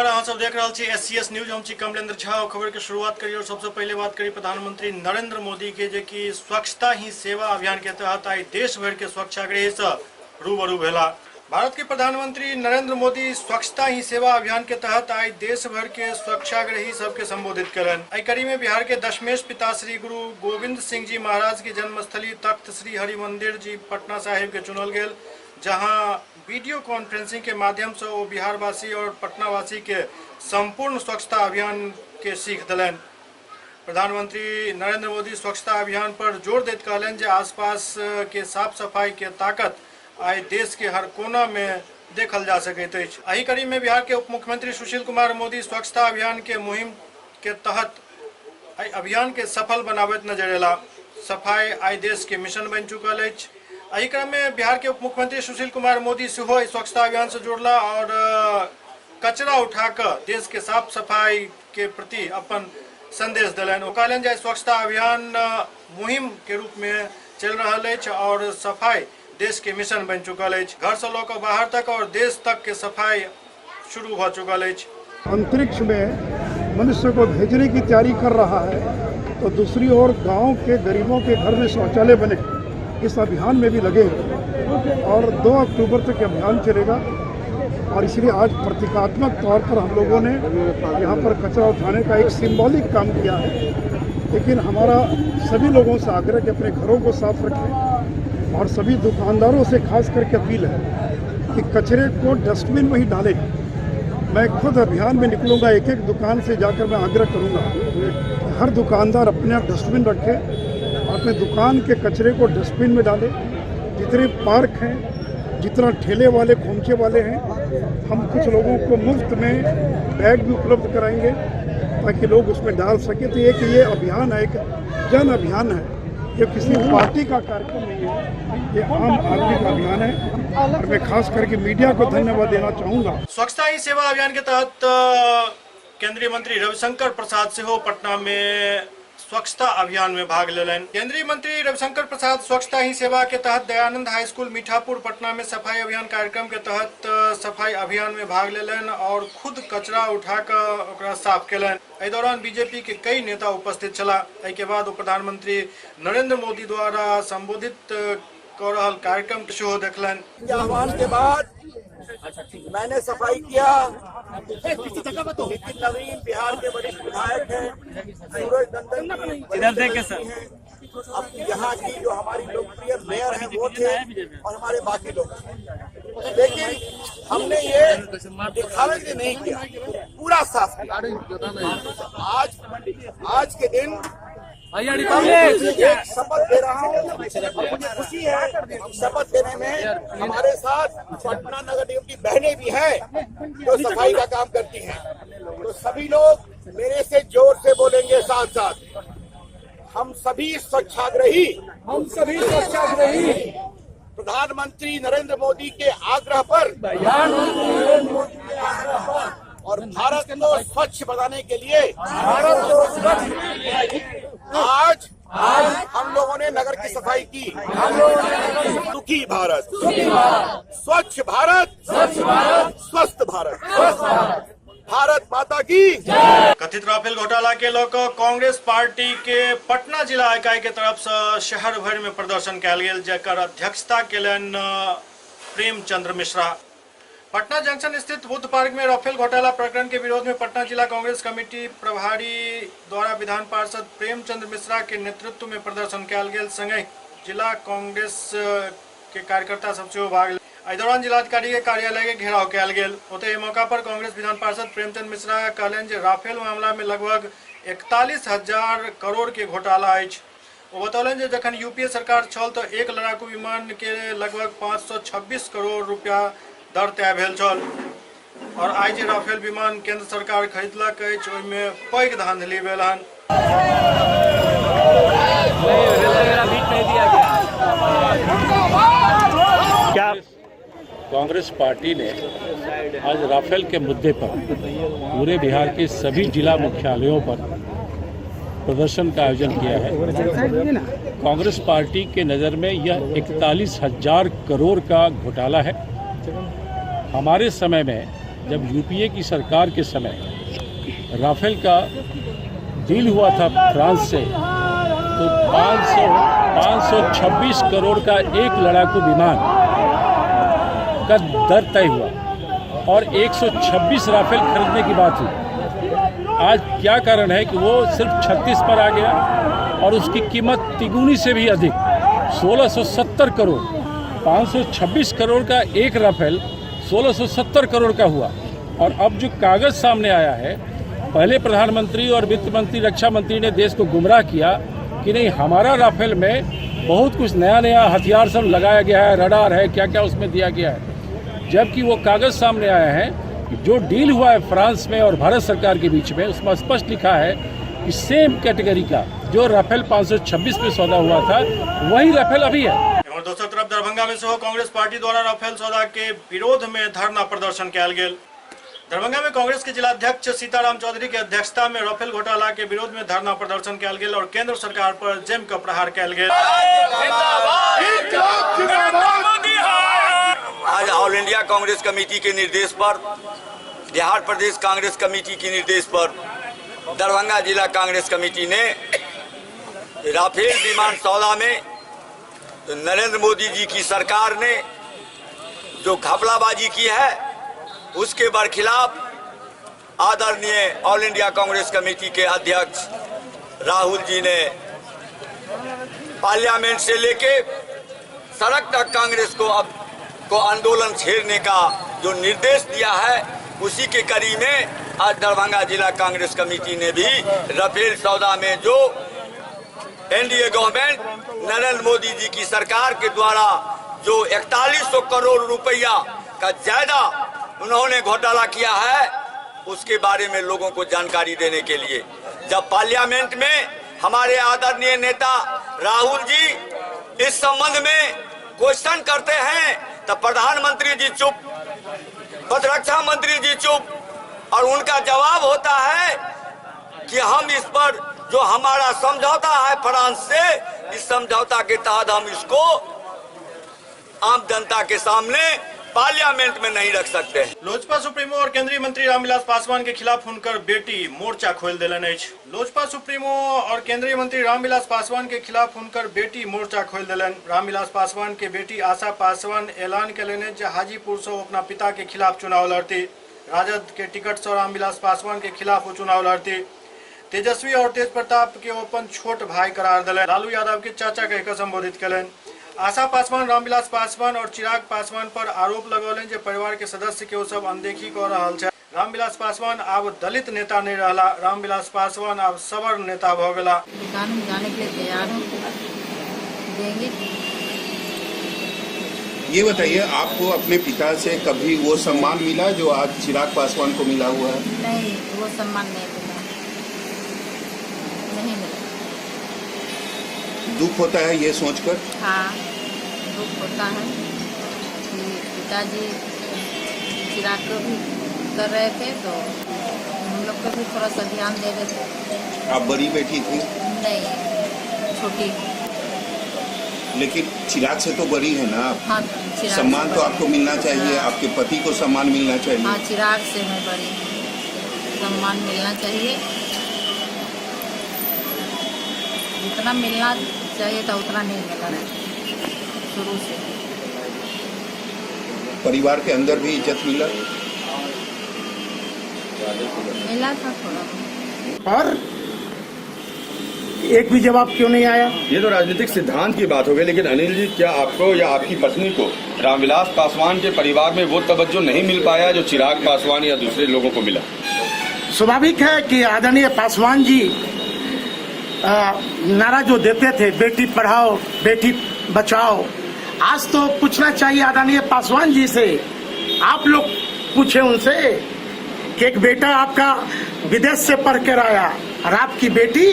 नमस्कार, अहाँ सब देख रहल छी एससीएस न्यूज। हम छी कमलेंद्र झा। और खबर के शुरुआत करी और सबसे पहले बात करी प्रधानमंत्री नरेंद्र मोदी के, जे कि स्वच्छता ही सेवा अभियान के तहत आई देश भर के स्वच्छाग्रही से रूबरू भेला। भारत के प्रधानमंत्री नरेंद्र मोदी स्वच्छता ही सेवा अभियान के तहत आई देश भर के स्वच्छाग्रही सबके संबोधित कलन। एहि कड़ी में बिहार के दशमेश पिता श्री गुरु गोविंद सिंह जी महाराज की जन्मस्थली तख्त श्री हरिमंदिर जी पटना साहिब के चुनल गेल, जहां वीडियो कॉन्फ्रेंसिंग के माध्यम से वो बिहारवासी और पटनावासी के संपूर्ण स्वच्छता अभियान के सीख दिलन। प्रधानमंत्री नरेंद्र मोदी स्वच्छता अभियान पर जोर देत कहलनि जे आसपास के साफ सफाई के ताकत आइ देश के हर कोना में देखल जा सकैत अछि। एहि कड़ी में बिहार के उप मुख्यमंत्री सुशील कुमार मोदी स्वच्छता अभियान के मुहिम के तहत एहि अभियान के सफल बनाबैत नजर एला। सफाई आइ देश के मिशन बनि चुकल अछि। एहि क्रम में बिहार के उप मुख्यमंत्री सुशील कुमार मोदी सेहो एहि स्वच्छता अभियान से जुड़ला और कचरा उठाकर देश के साफ सफाई के प्रति अपन संदेश दिलनि। ओ कहलनि जे स्वच्छता अभियान मुहिम के रूप में चलि रहल अछि और सफाई देश के मिशन बनि चुकल अछि। घर से लऽ कऽ बाहर तक और देश तक के सफाई शुरू भऽ चुकल अछि। अंतरिक्ष में मनुष्य को भेजने की तैयारी कर रहा है, तो दूसरी ओर गांव के गरीबों के घर में शौचालय बने, इस अभियान में भी लगे हैं और 2 अक्टूबर तक अभियान चलेगा। और इसलिए आज प्रतीकात्मक तौर पर हम लोगों ने यहाँ पर कचरा उठाने का एक सिंबॉलिक काम किया है। लेकिन हमारा सभी लोगों से आग्रह कि अपने घरों को साफ रखें और सभी दुकानदारों से खास करके अपील है कि कचरे को डस्टबिन में ही डालें। मैं खुद अभियान में निकलूंगा, एक एक दुकान से जाकर मैं आग्रह करूंगा हर दुकानदार अपने आप डस्टबिन रखे, अपने दुकान के कचरे को डस्टबिन में डाले। जितने पार्क हैं, जितना ठेले वाले खोमचे वाले हैं, हम कुछ लोगों को मुफ्त में बैग भी उपलब्ध कराएंगे ताकि लोग उसमें डाल सकें। तो एक ये अभियान है, एक जन अभियान है, ये किसी पार्टी का कार्यक्रम नहीं है, ये आम आदमी का अभियान है। और मैं खास करके मीडिया को धन्यवाद देना चाहूँगा। स्वच्छता ही सेवा अभियान के तहत केंद्रीय मंत्री रविशंकर प्रसाद सेहो पटना में स्वच्छता अभियान में भाग लेलनि। केंद्रीय मंत्री रविशंकर प्रसाद स्वच्छता ही सेवा के तहत दयानंद हाई स्कूल मीठापुर पटना में सफाई अभियान कार्यक्रम के तहत सफाई अभियान में भाग लेलनि और खुद कचरा उठाकर ओकरा साफ केलनि। एहि दौरान बीजेपी के कई नेता उपस्थित छलाह। एहि के बाद ओ प्रधानमंत्री नरेंद्र मोदी द्वारा संबोधित कऽ रहल कार्यक्रम के सेहो देखलनि। आह्वान के बाद मैंने सफाई किया। नितिन नवीन बिहार के वरिष्ठ विधायक हैं, सूरज नंदन इधर देख सर, अब यहाँ की जो हमारी लोकप्रिय मेयर हैं वो थे और हमारे बाकी लोग। लेकिन हमने ये दिखावे के लिए नहीं किया, पूरा साफ किया। आज के दिन एक शपथ दे रहा हूँ और मुझे खुशी है शपथ देने में हमारे साथ पटना नगर निगम की बहनें भी हैं जो सफाई का काम करती हैं। तो सभी लोग मेरे से जोर से बोलेंगे साथ साथ, हम सभी स्वच्छाग्रही, हम सभी स्वच्छाग्रही प्रधानमंत्री नरेंद्र मोदी के आग्रह पर और भारत को स्वच्छ बनाने के लिए भारत को स्वच्छ आज हम लोगों ने नगर की सफाई की। सुखी भारत, स्वच्छ भारत, स्वच्छ भारत, स्वस्थ भारत, भारत माता की। कथित राफेल घोटाला के लऽ कऽ कांग्रेस पार्टी के पटना जिला इकाई के तरफ से शहर भर में प्रदर्शन कयल गेल, जकर अध्यक्षता केलनि प्रेमचंद्र मिश्रा। पटना जंक्शन स्थित बुद्ध पार्क में राफेल घोटाला प्रकरण के विरोध में पटना जिला कांग्रेस कमेटी प्रभारी द्वारा विधान पार्षद प्रेमचंद्र मिश्रा के नेतृत्व में प्रदर्शन कयल गेल। संगहि जिला कांग्रेस के कार्यकर्ता सब सेहो भाग एहि दौरान जिलाधिकारी के कार्यालय के घेराव कयल गेल। ओतहि एहि मौका पर कांग्रेस विधान पार्षद प्रेमचंद्र मिश्रा कहलनि जे राफेल मामला में लगभग 41,000 करोड़ के घोटाला अछि। ओ बतौलनि जे जखन यूपीए सरकार छल तऽ एक लड़ाकू विमान के लगभग 526 करोड़ रुपया दर तय भेल छल और आइ जे राफेल विमान केंद्र सरकार खरीदलक अछि ओहिमे पैघ धांधली भेल हन। क्या कांग्रेस पार्टी ने आज राफेल के मुद्दे पर पूरे बिहार के सभी जिला मुख्यालयों पर प्रदर्शन का आयोजन किया है। कांग्रेस पार्टी के नज़र में यह 41,000 करोड़ का घोटाला है। हमारे समय में जब यूपीए की सरकार के समय राफेल का डील हुआ था फ्रांस से, तो 526 करोड़ का एक लड़ाकू विमान का दर तय हुआ और 126 राफेल खरीदने की बात हुई। आज क्या कारण है कि वो सिर्फ 36 पर आ गया और उसकी कीमत तिगुनी से भी अधिक 1670 करोड़। 526 करोड़ का एक राफेल 1670 करोड़ का हुआ। और अब जो कागज़ सामने आया है, पहले प्रधानमंत्री और वित्त मंत्री, रक्षा मंत्री ने देश को गुमराह किया कि नहीं, हमारा राफेल में बहुत कुछ नया नया हथियार सब लगाया गया है, रडार है, क्या क्या उसमें दिया गया है। जबकि वो कागज़ सामने आया है कि जो डील हुआ है फ्रांस में और भारत सरकार के बीच में, उसमें स्पष्ट लिखा है कि सेम कैटेगरी का जो राफेल 526 में सौदा हुआ था, वही राफेल अभी है। एम्हर दोसर तरफ दरभंगा में सेहो कांग्रेस पार्टी द्वारा राफेल सौदा के विरोध में धरना प्रदर्शन कयल गेल। दरभंगा में कांग्रेस के जिलाध्यक्ष सीताराम चौधरी के अध्यक्षता में राफेल घोटाला के विरोध में धरना प्रदर्शन कयल गेल और केंद्र सरकार पर जमि कऽ प्रहार कयल गेल। आज ऑल इंडिया कांग्रेस कमेटी के निर्देश पर, बिहार प्रदेश कांग्रेस कमेटी के निर्देश पर दरभंगा जिला कांग्रेस कमेटी ने राफेल विमान सौदा में नरेंद्र मोदी जी की सरकार ने जो घपलाबाजी की है, उसके बरखिलाफ आदरणीय ऑल इंडिया कांग्रेस कमेटी के अध्यक्ष राहुल जी ने पार्लियामेंट से लेके सड़क तक कांग्रेस को अब को आंदोलन छेड़ने का जो निर्देश दिया है, उसी के कड़ी में आज दरभंगा जिला कांग्रेस कमेटी ने भी राफेल सौदा में जो एनडीए गवर्नमेंट नरेंद्र मोदी जी की सरकार के द्वारा जो 4100 करोड़ रुपया का ज्यादा उन्होंने घोटाला किया है, उसके बारे में लोगों को जानकारी देने के लिए जब पार्लियामेंट में हमारे आदरणीय नेता राहुल जी इस संबंध में क्वेश्चन करते हैं, तब प्रधानमंत्री जी चुप, प्रतिरक्षा मंत्री जी चुप, और उनका जवाब होता है कि हम इस पर जो हमारा समझौता है फ्रांस से, इस समझौता के तहत हम इसको आम जनता के सामने पार्लियामेंट में नहीं रख सकते हैं। लोजपा सुप्रीमो और केंद्रीय मंत्री रामविलास पासवान के खिलाफ हुनकर बेटी मोर्चा खोल देलनि अछि। लोजपा सुप्रीमो और केंद्रीय मंत्री रामविलास पासवान के खिलाफ हुनकर बेटी मोर्चा खोल देलनि। रामविलास पासवान के बेटी आशा पासवान ऐलान केलनि जे हाजीपुर से अपना पिता के खिलाफ चुनाव लड़ती। राजद के टिकट से रामविलास पासवान के खिलाफ वो चुनाव लड़ती। तेजस्वी और तेज प्रताप के अपन छोट भाई करार दिलनि। लालू यादव के चाचा कहि कऽ संबोधित केलनि। आशा पासवान रामविलास पासवान और चिराग पासवान पर आरोप लगौलनि जे परिवार के सदस्य के ओ सब अनदेखी कऽ रहल छै। रामविलास पासवान आब दलित नेता नहीं रहला, रामविलास पासवान आब सवर्ण नेता भऽ गेला। दुकान में जाने के लिए तैयार हूँ, देंगे। ये बताइए, आपको अपने पिता से कभी वो सम्मान मिला जो आज चिराग पासवान को मिला हुआ है? नहीं, वो सम्मान नहीं मिला, नहीं मिला। दुख होता है ये सोचकर? हाँ, दुख होता है कि पिताजी चिराग को भी कर रहे थे तो हम लोग को भी थोड़ा सा ध्यान दे रहे थे। आप बड़ी बेटी थी? नहीं, छोटी। लेकिन चिराग से तो बड़ी है ना आप? हाँ, चिराग सम्मान तो आपको मिलना चाहिए, हाँ। आपके पति को सम्मान मिलना चाहिए। हाँ, चिराग से मैं बड़ी हूँ, सम्मान मिलना चाहिए। जितना मिलना चाहिए था उतना नहीं मिला शुरू से। परिवार के अंदर भी इज्जत मिला? मिला था थोड़ा। और एक भी जवाब क्यों नहीं आया? ये तो राजनीतिक सिद्धांत की बात हो गई, लेकिन अनिल जी, क्या आपको या आपकी पत्नी को रामविलास पासवान के परिवार में वो तवज्जो नहीं मिल पाया जो चिराग पासवान या दूसरे लोगों को मिला? स्वाभाविक है कि आदरणीय पासवान जी नारा जो देते थे, बेटी पढ़ाओ बेटी बचाओ, आज तो पूछना चाहिए आदरणीय पासवान जी से, आप लोग पूछे उनसे कि एक बेटा आपका विदेश से पढ़ कर आया और आपकी बेटी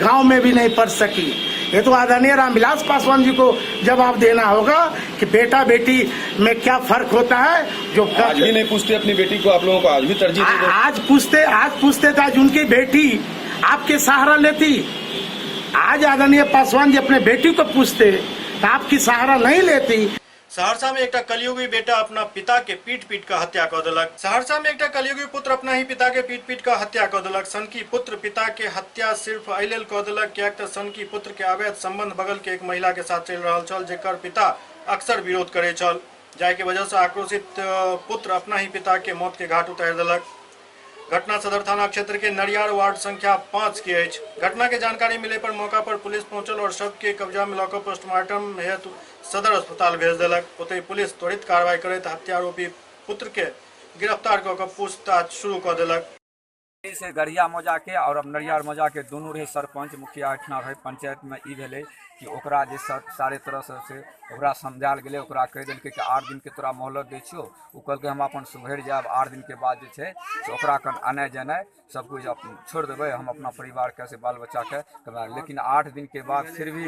गांव में भी नहीं पढ़ सकी। ये तो आदरणीय रामविलास पासवान जी को जवाब देना होगा कि बेटा बेटी में क्या फर्क होता है। जो आज भी नहीं पूछते अपनी बेटी को, आप लोगों को आज भी तरजीह देते? आज पूछते थे, आज उनकी बेटी आपके सहारा लेती। आज आदरणीय पासवान जी अपने बेटी को पूछते तो आपकी सहारा नहीं लेती। सहरसा में एकटा कलयुगी बेटा अपना पिता के पीट पीट का हत्या कऽ देलक। सहरसा में एकटा कलयुगी पुत्र अपना ही पिता के पीट पीट का हत्या कऽ देलक। सनकी पुत्र पिता के हत्या सिर्फ एहि लेल कऽ देलक किएक तऽ सनकी पुत्र के अवैध संबंध बगल के एक महिला के साथ चलि रहल छल, जेकर पिता अक्सर विरोध करे छल, जाहि के वजह से आक्रोशित पुत्र अपना ही पिता के मौत के घाट उतारि देलक। घटना सदर थाना क्षेत्र के नरियार वार्ड संख्या 5 के अछि। घटना के जानकारी मिले पर मौका पर पुलिस पहुंचल और शव के कब्जा में लऽ कऽ पोस्टमार्टम हेतु सदर अस्पताल भेज देलक। ओतहि पुलिस त्वरित कार्रवाई करैत हत्यारोपी पुत्र के गिरफ्तार कऽ कऽ पूछताछ शुरू कऽ देलक। से गढ़िया मौजा के और अब नरियार मौजा के दोनों रहे सरपंच मुखिया एहिठिना रहे। पंचायत में ई भेलै कि ओकरा जे सारे तरह से ओकरा समझायल गेलै, ओकरा कहि देलकै कि 8 दिन के तोरा मोहलत दै छियौ। ओ कहलकै हम अपन सुधरि जायब, 8 दिन के बाद जे छै से ओकरा कन आनाइ जेनाइ सब कुछ छोड़ि देबै, हम अपना परिवारके से बाल बच्चाके। लेकिन 8 दिन के बाद फिर भी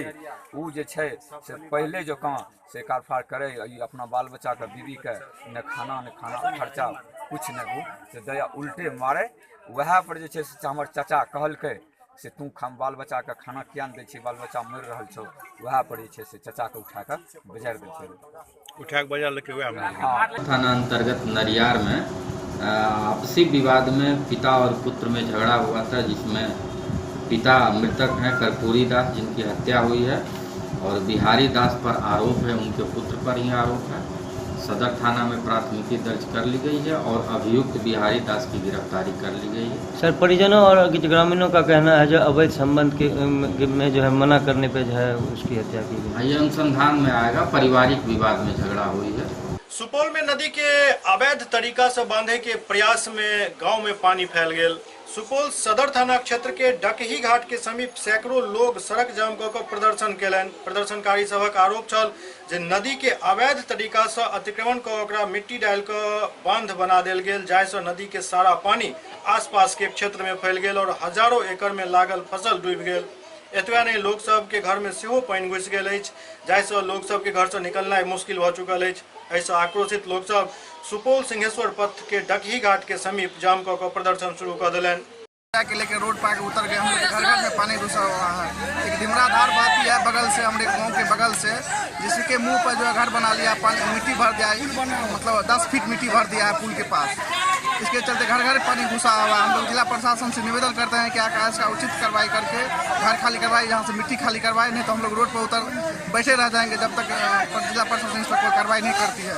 ओ जे छै से पहिले जकाँ से कारफार करै, ई अपना बाल बच्चाके बीवीके ने खाना ने खाना खर्चा कुछ नहि, ओ से दया उल्टे मारे। वएह पर जे छै से हमर चाचा कहलकै से तू बाल बच्चाके खाना किया नहि दै छी, बाल बच्चा मरि रहल छौ। वएह पर जे छै से चाचाके उठा कऽ बजार देलकै, उठा कऽ बजार लेके वएह। थाना अंतर्गत नरियार में आपसी विवाद में पिता और पुत्र में झगड़ा हुआ था, जिसमें पिता मृतक हैं कर्पूरी दास, जिनकी हत्या हुई है, और बिहारी दास पर आरोप है, उनके पुत्र पर ही आरोप है। सदर थाना में प्राथमिकी दर्ज कर ली गई है और अभियुक्त बिहारी दास की गिरफ्तारी कर ली गई है। सर, परिजनों और ग्रामीणों का कहना है जो अवैध संबंध के में जो है मना करने पे जो है उसकी हत्या की गई। ये अनुसंधान में आएगा, पारिवारिक विवाद में झगड़ा हुई है। सुपौल में नदी के अवैध तरीका से बांधे के प्रयास में गांव में पानी फैल गया। सुपौल सदर थाना क्षेत्र के डकही घाट के समीप सैकड़ों लोग सड़क जाम कऽ कऽ प्रदर्शन केलनि। प्रदर्शनकारी सभक आरोप छल जे नदी के अवैध तरीका से अतिक्रमण कऽ ओकरा मिट्टी डालि कऽ बांध बना देल गेल, जाहिसँ नदी के सारा पानी आसपास के क्षेत्र में फैल गेल और हजारों एकड़ में लागल फसल डूबि गेल। एतबे नहि, लोक सबके घर में सेहो पानि घुसि गेल अछि, जाहिसँ लोक सबके घर से निकलनाइ मुश्किल भऽ चुकल अछि। एहिसँ आक्रोशित लोक सब सुपौल सिंहेश्वर पथ के डकही घाट के समीप जाम कऽ कऽ प्रदर्शन शुरू कऽ देलनि। के लेकर रोड पर उतर गए, हम लोग घर घर में पानी घुसा हुआ है। एक ढिमराधार बहती है बगल से, हमारे गांव के बगल से, जिसके मुंह पर जो है घर बना लिया, पानी मिट्टी भर दिया, मतलब 10 फीट मिट्टी भर दिया है पुल के पास। इसके चलते घर घर पानी घुसा हुआ है। हम लोग जिला प्रशासन से निवेदन करते हैं कि आकर इसका उचित कार्रवाई करके घर खाली करवाए, यहाँ से मिट्टी खाली करवाए, नहीं तो हम लोग रोड पर उतर बैठे रह जाएंगे जब तक जिला प्रशासन इस पर कोई कार्रवाई नहीं करती है।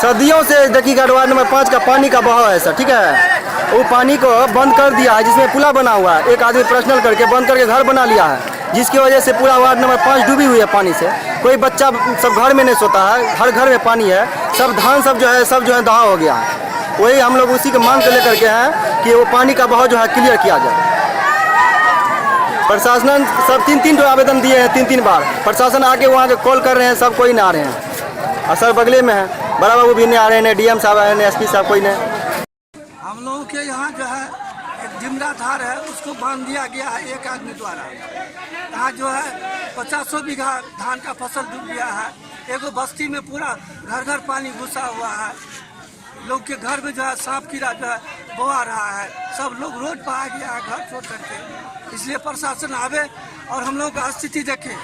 सदियों से डकही घाट वार्ड नंबर 5 का पानी का बहाव है सर, ठीक है। वो पानी को बंद कर दिया है, जिसमें पुला बना हुआ है, एक आदमी पर्सनल करके बंद करके घर बना लिया है, जिसकी वजह से पूरा वार्ड नंबर 5 डूबी हुई है पानी से। कोई बच्चा सब घर में नहीं सोता है, हर घर में पानी है, सब धान सब जो है दहा हो गया है। वही हम लोग उसी के मांग को लेकर के हैं कि वो पानी का बहाव जो है क्लियर किया जाए। प्रशासन सब 3-3 आवेदन दिए हैं, 3-3 बार प्रशासन आके वहाँ के कॉल कर रहे हैं, सब कोई नहीं आ रहे हैं। और सर बगले में है, बड़ा बाबू भी नहीं आ रहे हैं, डीएम साहब आए हैं, एसपी साहब कोई नहीं। हम लोगों के यहाँ जो है एक ढिमरा धार है, उसको बांध दिया गया है एक आदमी द्वारा। यहाँ जो है 500 बीघा धान का फसल डूब गया है। एगो बस्ती में पूरा घर घर पानी घुसा हुआ है। लोग के घर में जो है सांप कीड़ा जो है बोआ रहा है। सब लोग रोड पर आ गया है घर छोड़ करके। इसलिए प्रशासन आवे और हम लोग का स्थिति देखे,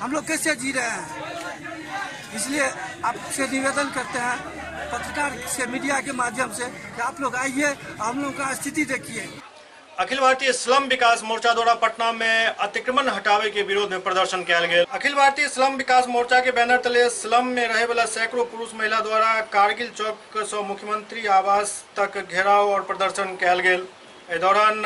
हम लोग कैसे जी रहे हैं। इसलिए आपसे निवेदन करते हैं पत्रकार से, मीडिया के माध्यम से, कि आप लोग आइए, हम लोग का स्थिति देखिए। अखिल भारतीय स्लम विकास मोर्चा द्वारा पटना में अतिक्रमण हटावे के विरोध में प्रदर्शन कयल गेल। अखिल भारतीय स्लम विकास मोर्चा के बैनर तले स्लम में रहे वाला सैकड़ों पुरुष महिला द्वारा कारगिल चौक से मुख्यमंत्री आवास तक घेराव और प्रदर्शन कयल गेल। एहि दौरान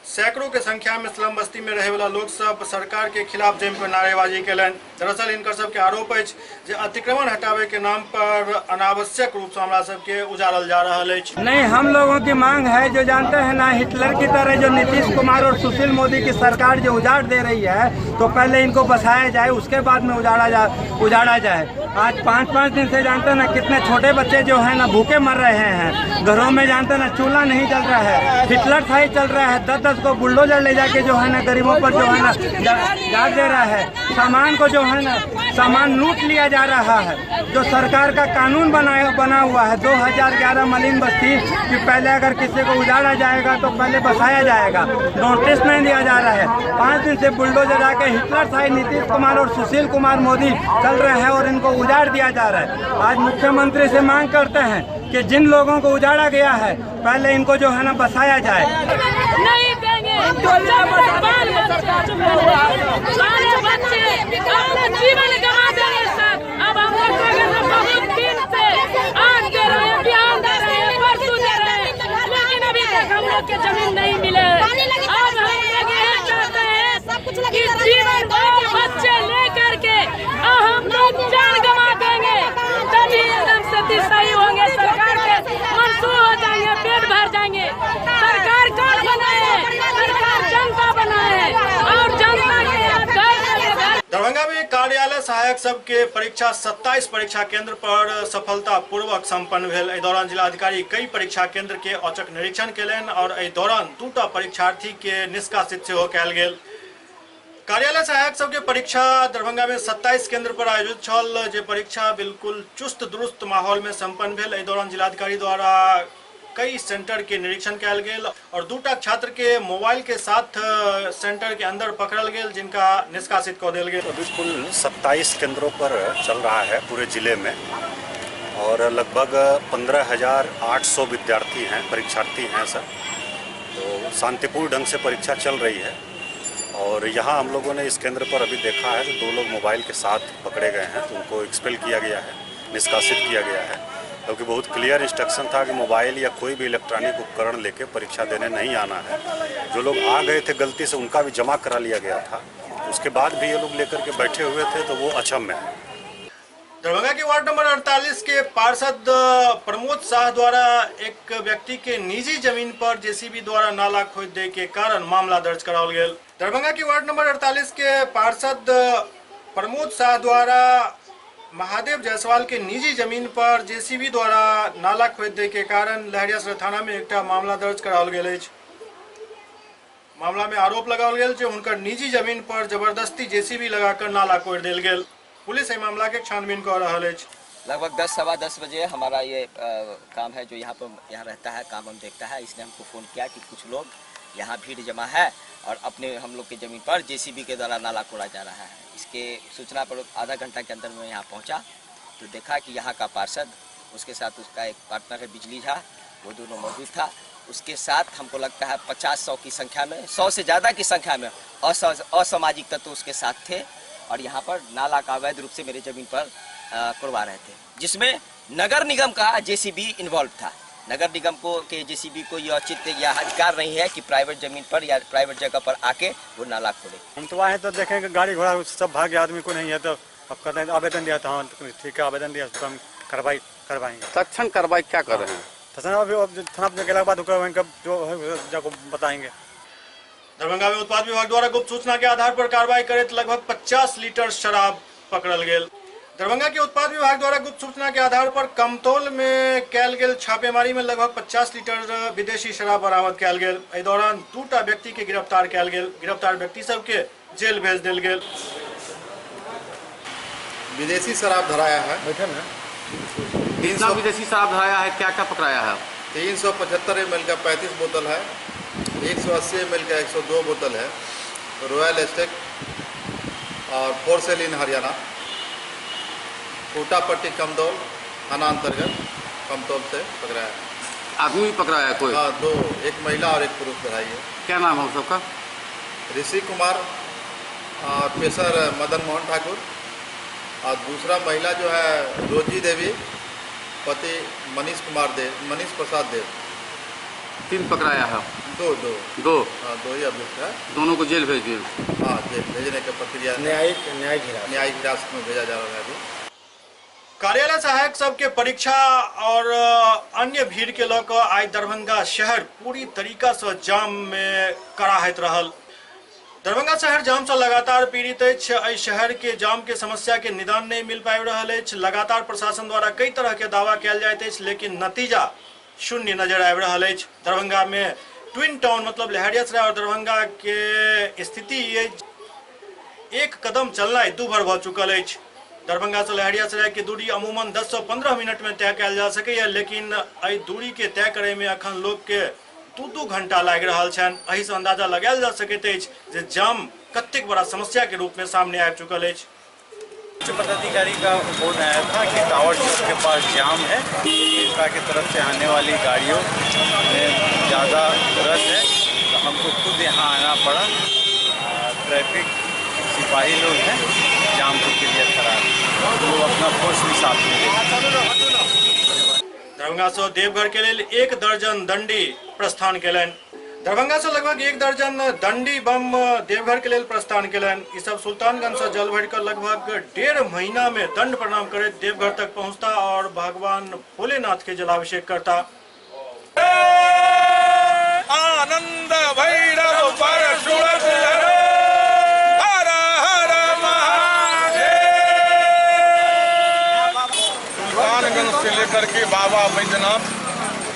सैकड़ों के संख्या में स्लम बस्ती में रहे वाला लोग सब सरकार के खिलाफ जमि नारेबाजी कयलनि। दरअसल इनकर सबके आरोप अछि जे अतिक्रमण हटावे के नाम पर अनावश्यक रूप से हमरा सबके उजाड़ल जा रहल अछि। नहीं, हम लोगों की मांग है, जो जानते हैं ना, हिटलर की तरह जो नीतीश कुमार और सुशील मोदी की सरकार जो उजाड़ दे रही है, तो पहले इनको बसाया जाए, उसके बाद में उजाड़ा जाए। आज 5-5 दिन से जानते हैं ना कितने छोटे बच्चे जो है ना भूखे मर रहे हैं, घरों में जानते ना चूल्हा नहीं जल रहा है, हिटलर था ही चल रहा है। 10-10 को बुलडोजर ले जाके जो है ना गरीबों पर जो है ना जाग दे रहा है, सामान को जो है ना सामान लूट लिया जा रहा है। जो सरकार का कानून बना हुआ है 2011 मलिन बस्ती कि पहले अगर किसी को उजाड़ा जाएगा तो पहले बसाया जाएगा, नोटिस नहीं दिया जा रहा है। 5 दिन से बुलडोजर आके हिटलर साई नीतीश कुमार और सुशील कुमार मोदी चल रहे हैं और इनको उजाड़ दिया जा रहा है। आज मुख्यमंत्री से मांग करते हैं कि जिन लोगों को उजाड़ा गया है पहले इनको जो है ना बसाया जाए। नहीं देंगे, बच्चे अपना जीवन गंवा देंगे सर। अब हम लोग बहुत दिन से आज दे रहे हैं, बिहान दे रहे हैं, परसों दे रहे हैं, लेकिन अभी तक हम लोग के जमीन नहीं मिले है। अब हम लोग ये चाहते हैं कि जीवन बाल बच्चे लेकर के हम लोग जान गंवा देंगे, तभी एकदम सती सही होंगे, सरकार के मंसूर हो जाएंगे, पेट भर जाएंगे। सरकार कौन बनाए है? सरकार जनता बनाए है और जनता के घर। दरभंगा में कार्यालय सहायक सबके परीक्षा 27 परीक्षा केंद्र पर सफलतापूर्वक संपन्न भेल। एहि दौरान जिलाधिकारी कई परीक्षा केंद्र के औचक निरीक्षण केलनि और एहि दौरान 2 परीक्षार्थी के निष्कासित सेहो कयल गेल। कार्यालय सहायक सबके परीक्षा दरभंगा में 27 केंद्र पर आयोजित छल, जे परीक्षा बिल्कुल चुस्त दुरुस्त माहौल में संपन्न भेल। एहि दौरान जिलाधिकारी द्वारा कई सेंटर के निरीक्षण कयल गेल और 2 छात्र के मोबाइल के साथ सेंटर के अंदर पकड़ल गेल, जिनका निष्कासित कऽ देल गेल। अभी कुल 27 केंद्रों पर चल रहा है पूरे जिले में और लगभग 15,800 विद्यार्थी हैं, परीक्षार्थी हैं सर। तो शांतिपूर्ण ढंग से परीक्षा चल रही है और यहाँ हम लोगों ने इस केंद्र पर अभी देखा है तो 2 लोग मोबाइल के साथ पकड़े गए हैं, तो उनको एक्सपेल किया गया है, निष्कासित किया गया है। क्योंकि बहुत क्लियर इंस्ट्रक्शन था कि मोबाइल या कोई भी इलेक्ट्रॉनिक उपकरण लेके परीक्षा देने नहीं आना है। जो लोग आ गए थे गलती से उनका भी जमा करा लिया गया था, उसके बाद भी ये लोग लेकर के बैठे हुए थे, तो वो अक्षम है। दरभंगा के वार्ड नंबर 48 के पार्षद प्रमोद शाह द्वारा एक व्यक्ति के निजी जमीन पर जेसीबी द्वारा नाला खोद दे के कारण मामला दर्ज कराओल गेल। दरभंगा के वार्ड नंबर 48 के पार्षद प्रमोद शाह द्वारा महादेव जायसवाल के निजी जमीन पर जेसीबी द्वारा नाला खोद दे के कारण लहरियासराय थाना में एक मामला दर्ज कराओल गेल अछि। मामला में आरोप लगाओल गेल जे हुनकर निजी जमीन पर जबरदस्ती जेसीबी लगाकर नाला कोड़ि देल गेल। पुलिस एहि मामला के छानबीन कर रहल अछि। लगभग 10-10:15 बजे हमारा ये काम है, जो यहाँ पर यहाँ रहता है, काम हम देखता है। इसने हमको फ़ोन किया कि कुछ लोग यहाँ भीड़ जमा है और अपने हम लोग के ज़मीन पर जेसीबी के द्वारा नाला कोड़ा जा रहा है। इसके सूचना पर आधा घंटा के अंदर मैं यहाँ पहुँचा तो देखा कि यहाँ का पार्षद, उसके साथ उसका एक पार्टनर है बिजली झा, वो दोनों मौजूद था। उसके साथ हमको लगता है 50-100 की संख्या में, 100 से ज़्यादा की संख्या में असामाजिक तत्व उसके साथ थे और यहाँ पर नाला का अवैध रूप से मेरे ज़मीन पर कोड़वा रहे थे, जिसमें नगर निगम का जेसीबी इन्वॉल्व था। नगर निगम को के जेसीबी को यह औचित्य या अधिकार नहीं है कि प्राइवेट जमीन पर या प्राइवेट जगह पर आके वो नाला खोले। हम तो आए तो देखें कि गाड़ी घोड़ा सब भाग गया, आदमी को नहीं है, तो अब कहते हैं आवेदन दिया था। हाँ ठीक है, आवेदन दिया तो हम कार्रवाई करवाएंगे। तत्क्षण कार्रवाई क्या कर रहे हैं? तत्क्षण अभी थाना पर गेला के बाद जो है जाको बताएंगे। दरभंगा में उत्पाद विभाग द्वारा गुप्त सूचना के आधार पर कार्रवाई करैत लगभग 50 लीटर शराब पकड़ल गेल। दरभंगा के उत्पाद विभाग द्वारा गुप्त सूचना के आधार पर कमतौल में कैल गेल छापेमारी में लगभग 50 लीटर विदेशी शराब बरामद कैल गेल। एहि दौरान 2 व्यक्ति के गिरफ्तार कैल गेल। गिरफ्तार व्यक्ति सबके जेल भेज देल गेल। विदेशी शराब धराया है। कितना विदेशी शराब धराया है, क्या क्या पकड़ाया है? 375 ml का 35 बोतल है, 180 ml का 102 बोतल है, रॉयल स्टेक और फोर सेल इन हरियाणा, कोटापट्टी कमदौल थाना अंतर्गत कमतौल से पकड़ाया। आदमी भी पकड़ाया कोई? हाँ, 2, एक महिला और एक पुरुष धराई है। क्या नाम है सबका? ऋषि कुमार और पेशर मदन मोहन ठाकुर और दूसरा महिला जो है रोजी देवी, पति मनीष कुमार देव, मनीष प्रसाद देव। 3 पकड़ाया है? दो। दो? हाँ, 2 ही अभियुक्त है। दोनों को जेल भेज दिए? हाँ, जेल भेजने की प्रक्रिया न्यायिक हिरासत में भेजा जा रहा है अभी। कार्यालय सहायक सबके परीक्षा और अन्य भीड़ के लऽ कऽ आइ दरभंगा शहर पूरी तरीका से जाम में कराहैत रहल। दरभंगा शहर जाम से लगातार पीड़ित अछि। एहि शहर के जाम के समस्या के निदान नहीं मिल पाबि रहल अछि। लगातार प्रशासन द्वारा कई तरह के दावा कयल जाइत अछि, लेकिन नतीजा शून्य नजर आबि रहल अछि। दरभंगा में ट्विन टाउन मतलब लहेरियासराय और दरभंगा के स्थिति एक कदम चलनाइ दूभर भऽ चुकल अछि। दरभंगा से लहेरियासराय के दूरी अमूमन 10 से 15 मिनट में तय कयल जा सकैए, लेकिन एहि दूरी के तय करे में अखन लोक के 2-2 घंटा लागि रहल छनि। एहि से अंदाजा लगायल जा सकैत अछि जे जाम कतेक बड़ा समस्या के रूप में सामने आबि चुकल अछि। उच्च पदाधिकारी का फोन आया था कि टावर चौक के पास जाम है, इसका की तरफ से आने वाली गाड़ियों में ज़्यादा रश है, तो हमको खुद यहाँ आना पड़ा। ट्रैफिक सिपाही लोग हैं, जाम को क्लियर करा, वो अपना फोर्स भी साथ में। दरभंगा से देवघर के लिए 1 दर्जन दंडी प्रस्थान केलनि। दरभंगा से लगभग 1 दर्जन दंडी बम देवघर के लिए प्रस्थान केलनि। ई सब सुल्तानगंज से जल भर कर लगभग 1.5 महीना में दंड प्रणाम करैत देवघर तक पहुंचता और भगवान भोलेनाथ के जलाभिषेक करता। आनंद भैरव परशुरत हर हर महादेव। सुल्तानगंज से लेकर के बाबा बैद्यनाथ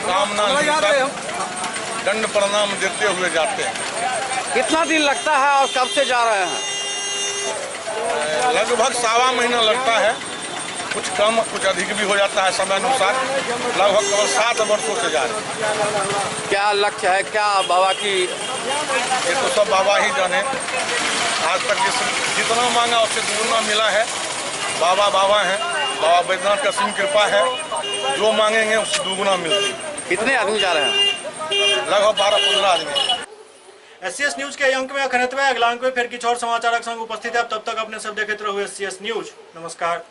कामना तक दंड प्रणाम देते हुए जाते हैं। कितना दिन लगता है और कब से जा रहे हैं? लगभग 1.25 महीना लगता है, कुछ कम कुछ अधिक भी हो जाता है समय अनुसार। लगभग केवल 7 वर्षों से जा रहे हैं। क्या लक्ष्य है, क्या बाबा की? ये तो सब बाबा ही जाने। आज तक जितना मांगा उससे दुगना मिला है। बाबा बाबा हैं, बाबा बैद्यनाथ का सिंह कृपा है, जो मांगेंगे उससे दुगना मिलती है। कितने आदमी जा रहे हैं? लगभग 12-15 आदमी। एससीएस न्यूज के अंक में अखन एतबे। अगला अंक में फिर किछु और समाचारक संग उपस्थित है। तब तक अपने सब देखैत रहू एससीएस न्यूज। नमस्कार।